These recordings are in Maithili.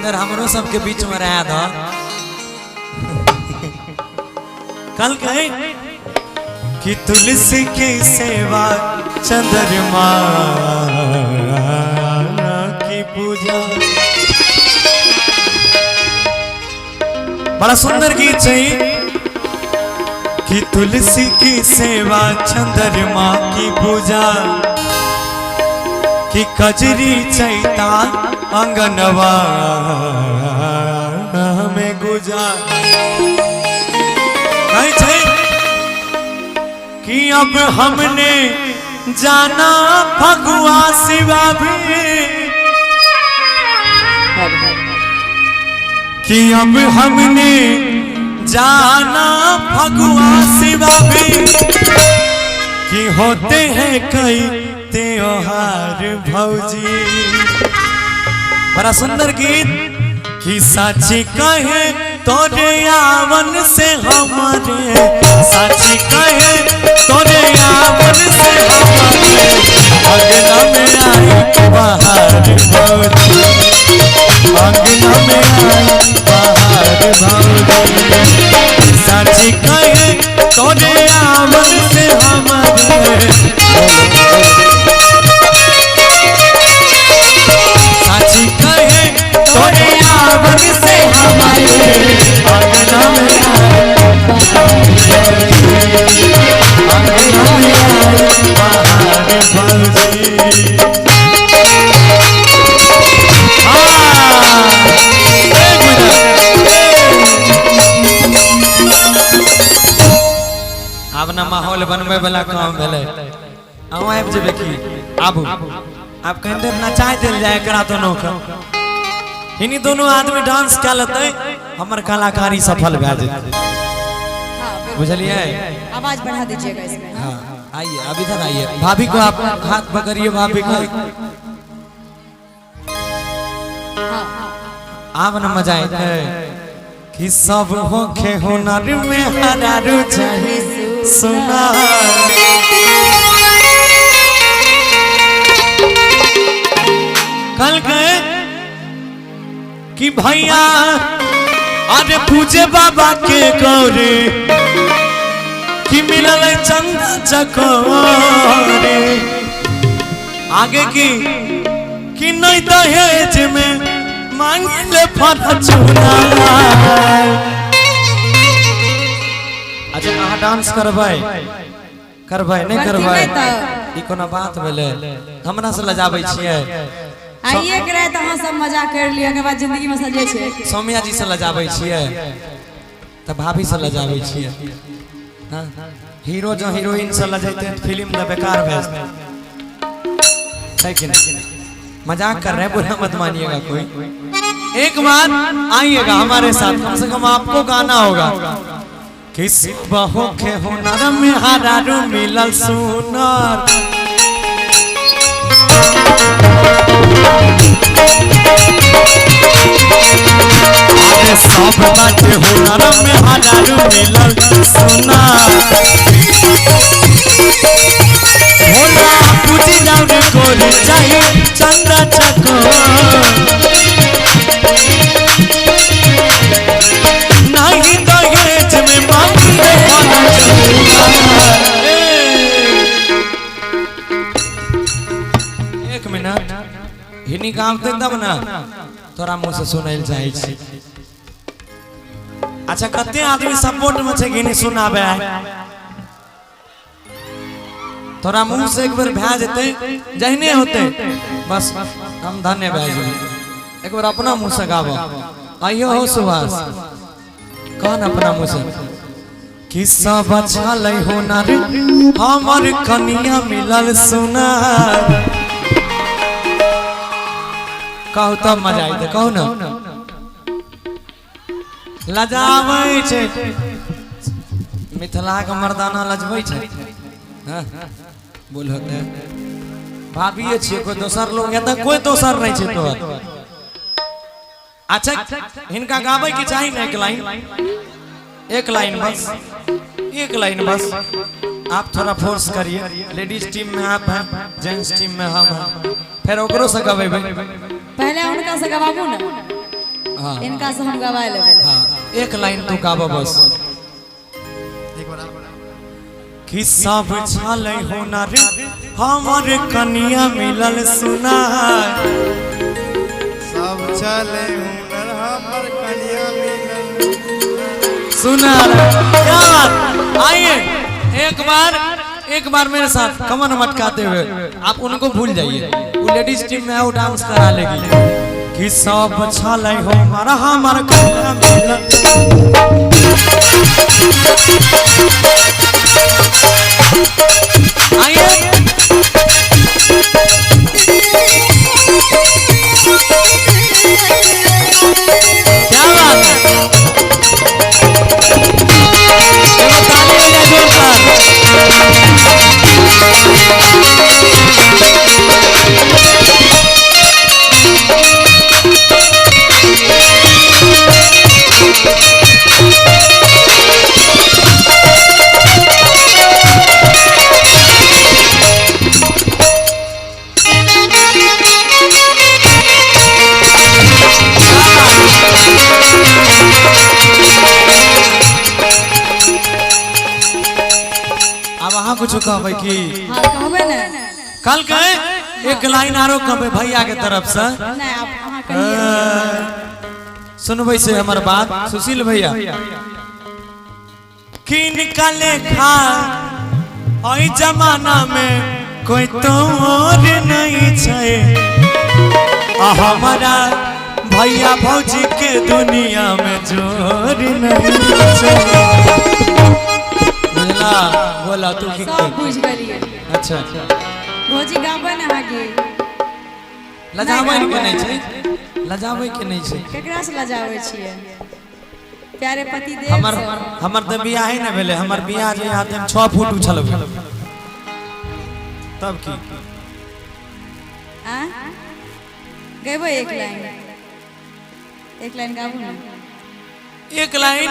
देर हमरो सबके बीच में रहा था। कल कहे कि तुलसी की सेवा चंद्रमा की पूजा। बड़ा सुंदर गीत है कि तुलसी की सेवा चंद्रमा की पूजा, कि कजरी चैता अंगनवा में गुजा। कहै छै कि अब हमने जाना फगुआ सिवा भी, कि अब हमने जाना फगुआ सिवा भी, कि होते हैं कई त्योहार भौजी। बड़ा सुंदर गीत कि साची कहे तोरे आवन से हमारे, साची कहे तोरे आवन से हमारे, अंगना में आई बहार भौजी, अंगना में आई बहार भौजी। साची कहे तोरे आवन से हमारे, साची कहे तोरे आवन से हमारे, अंगना में आई अंगना में आई बहार भौजी। हाँ, एक मिनट। आब ना माहौल बनबै वाला काम भेलै। अहूँ आबि जेबै की? आबू, आब कनि देर नचाय देल जाय एकरा दोनों के। हिनी दोनों आदमी डांस कए लेतै, हमर कलाकारी सफल भए जेतै। हाँ, बिल्कुल। बुझलियै? आवाज बढ़ा दीजिएगा इसमें। हाँ, आइए, अब इधर आइए। भाभी को आप हाथ पकड़िए, भाभी को। हाँ। आब न मजा एतै कि सब होखे हुनर में हरारू चाही सुना। कल गए कि भैया अरे पूजे बाबा के गौरी, कि मिलल चंदा चकोरे। आगे की कि नहीं दहेज में मांगले फरचूना। अच्छा, अहाँ डांस करबै? करबै नहि? करबै। करथिन नहि। ई कोनो बात भेलै? हमरा से लजाबै छियै? आइए के रहे तऽ अहाँ सब मजा कर लिअ, ओकर बाद जिंदगी में सजे छै। सौम्या जी से लजाबै छियै तऽ भाभी से लजाबै छियै? हाँ? हीरो जो हीरोइन से लजेतै तऽ फिल्म तऽ बेकार भए जेतै, है कि नहीं? मजाक कर रहे हैं, बुरा मत मानिएगा कोई। एक बार आइएगा हमारे साथ, कम से कम आपको गाना होगा किस बहू के हुनर में हरारू मिलल सुनर। अरे सब बाटे हुनर में हरारू मिलल सुनर, भोला पूजी राउर गोरी चाही चंदा चकोर, नहीं दहेज में मांगले फरचूनर। एक मिनट, हिनी गावतै तब ने तोरा मुँह से सुनै लए चाहै छी। अच्छा, कते आदमी सपोर्ट में छै कि सुनाबे? तोरा मुँह से एक बेर भए जेतै, जहने होतै बस हम धन्य भए जेबै। एक बेर अपना मुँह से गाबऽ। आइयो हो सुभाष, कौन अपना मुँह से कि सब छलै हुनर हमर कनिया मिलल सुनार। कहू तब मजा आयतै। कहू ने, लजाबै छै मिथिलाके मर्दाना, लजबै छै? हाँ? बोल होते भाभिए छियै, कोई दोसर लोग एतऽ कोई दोसर नहीं छै तोहर। अच्छा, हिनका गाबै के चाही ने एक लाइन, एक लाइन बस, एक लाइन बस। आप थोड़ा फोर्स करिए। लेडीज टीम में आप हैं, जेंट्स टीम में हम हैं। फिर ओकरो से गवेबै। पहले हुनका से गवाबू ने। हाँ। इनका से हम गवा लेबै। हाँ, एक लाइन तू गाबऽ बस। एक बार कि सब छलै हुनर हमर कनिया मिलल सुना। सब चले हुनर हमर कनिया मिलल सुना। क्या बात! आइए एक बार मेरे साथ कमर मटकाते हुए, आप उनको भूल जाइए, वो लेडीज टीम में है, वो डांस करा लेगी। कि सब छलै हुनर हमर कनिया मिलल। आइए क्या बात है! एगो ताली हो जाए जोरदार। अब अहाँ कुछ कहबै की? हाँ, कहबै ने। कल कहे एक लाइन आरो कहबै भैया के तरफ से। नहीं, आप अहाँ कहिए। सुनबै से हमर बात सुशील भैया, किन का लेखा ओइ जमाना में कोई तोर नहीं छै, आ हमारा भैया भौजी के दुनिया में जोर नहीं छै। बुझला? बोला तू की। सब बुझ गेलियै। अच्छा। भौजी, गाबै ने अहाँ गीत। लजाबै के नहीं छै, लजाबै के नहीं छै। केकरा से लजाबै छियै प्यारे पति देव हमर से? हमर तऽ बियाहे ने भेलै। हमर बियाह जे हाथ हम 6 फुट उछलबै तब की। आ गैबै एक लाइन, एक लाइन गाबू ने। एक लाइन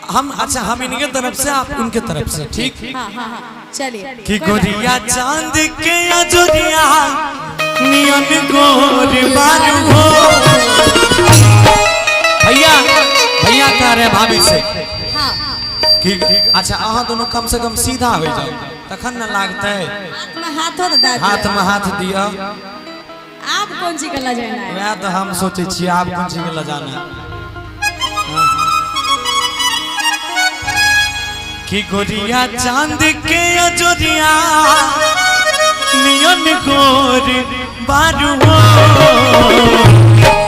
हम, अच्छा, हम इनके तरफ से, आप उनके तरफ से, ठीक? हाँ हाँ हाँ चलिए। कि कोई बात गोरिया चांद के अजोरिया नियन गोर बारू हो। भैया, भैया कह रहे हैं भाभी से नहीं। हाँ। कि अच्छा, अहाँ दोनों कम से कम सीधा हो जाओ तखन न लागतै। हाथ में हाथो तऽ दए दिअ। हाथ में हाथ दिअ। आब कोन चीज के लजेनाइ? वएह तऽ हम सोचै छियै, आब कोन चीज के लजाना। कि गोरिया चांद के अजोरिया नियन गोर बारू हो।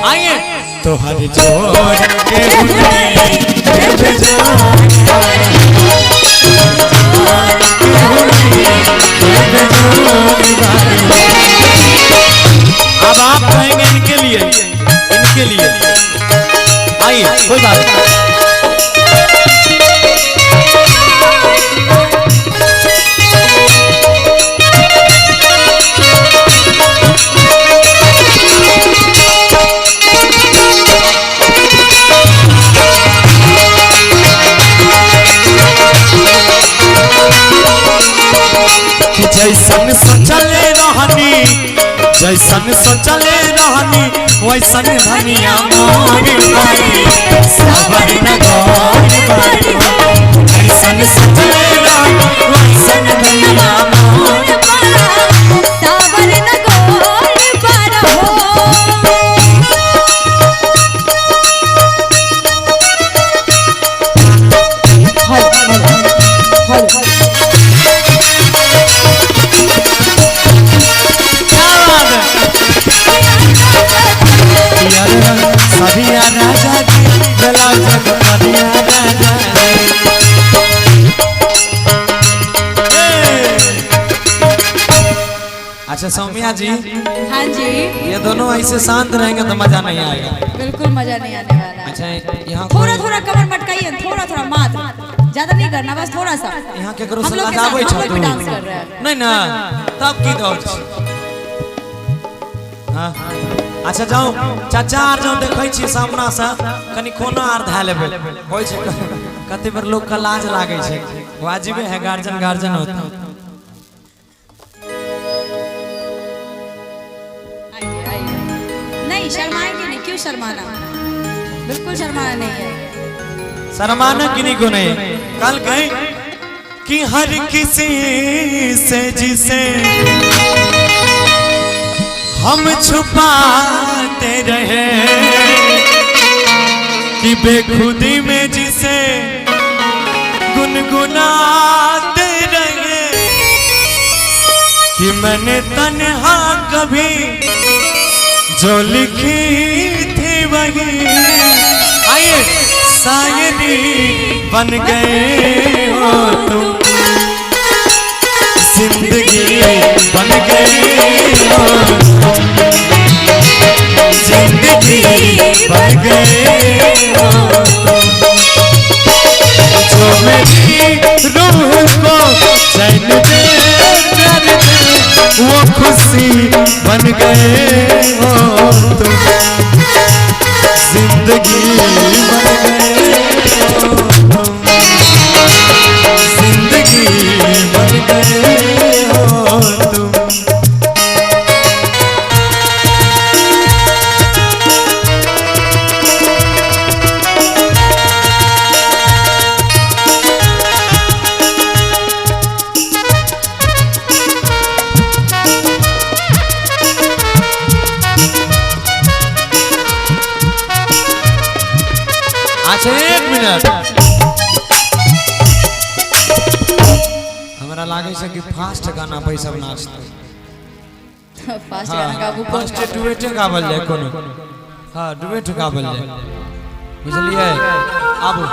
आइए, तोहर जोर के हुनरी, के जोर अब आप कहेंगे इनके लिए, इनके लिए। आइए, कोई बात नहीं। कि जैसन सोचले रहनी, जैसन सोचले रहनी, वैसन धनिया मोर बारी, सावर न गौर बारी। जैसन सोचले रहनी, वैसन धनिया मोर सावर न गोर बार हो। हल हल हल। क्या बात है! सभिया राजा जी बेला जग परिया राजा जी। ए! अच्छा सौम्या जी। हाँ जी। ये दोनों ऐसे शांत रहेंगे तो मजा नहीं आएगा। बिल्कुल मजा नहीं आने वाला। अच्छा, यहाँ थोड़ा थोड़ा कमर मटकाइए, थोड़ा थोड़ा मात्र, ज्यादा नहीं करना, बस थोड़ा सा। यहाँ केकरो हम से लोग के साथ, लजाबै हम छौ लोग तू? भी डांस कर रहे हैं। नहीं ना, तब की दौड़ छी? हाँ, अच्छा जाओ चाचा आर जाओ, देखै छी सामना से कनि कोना आर धए लेबै। होइ छै कते बेर लोग के लाज लागै छै, वाजिबे है, गार्जियन गार्जियन होता। आइए आइए, नहीं शर्माएंगे नहीं, क्यों शर्माना? बिल्कुल शर्माना नहीं है। शर्माना किन्हीं को नहीं। कल कहीं कि हर किसी से जिसे हम छुपाते रहे, कि बेखुदी में जिसे गुनगुनाते रहे, कि मैंने तन्हा कभी जो लिखी थी वही आइए शायरी बन गए हो तुम, जिंदगी बन गए हो तुम, जिंदगी बन गए हो तुम, जो मेरी रूह को चैन दे प्यार दे, वो खुशी बन गए हो तुम, जिंदगी बन गए हो तुम, जिंदगी बन गए हो तुम। अच्छा एक मिनट, हमरा लागे छै कि फास्ट गाना पर सब नाचते। फास्ट गाना गाबू। फास्ट डुएटे गावल जाय कोनो। हाँ, डुएट गावल जाय, बुझलिए? आबू।